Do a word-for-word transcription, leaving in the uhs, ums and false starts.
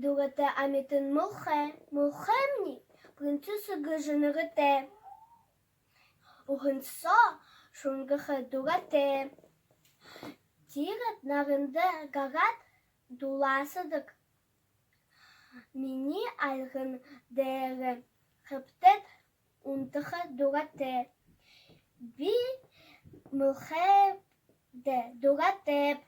Дуратай амитан мүлхэ. Мүлхэмни принцесса гэжэ нэрэтэй. Уһан соо шунгаха дуратай. Тиигээд наранда гараад дулаасадаг. Минии альган дээрэ хэбтээд унтаха дуратай. Би мүлхэдэ дуратайб.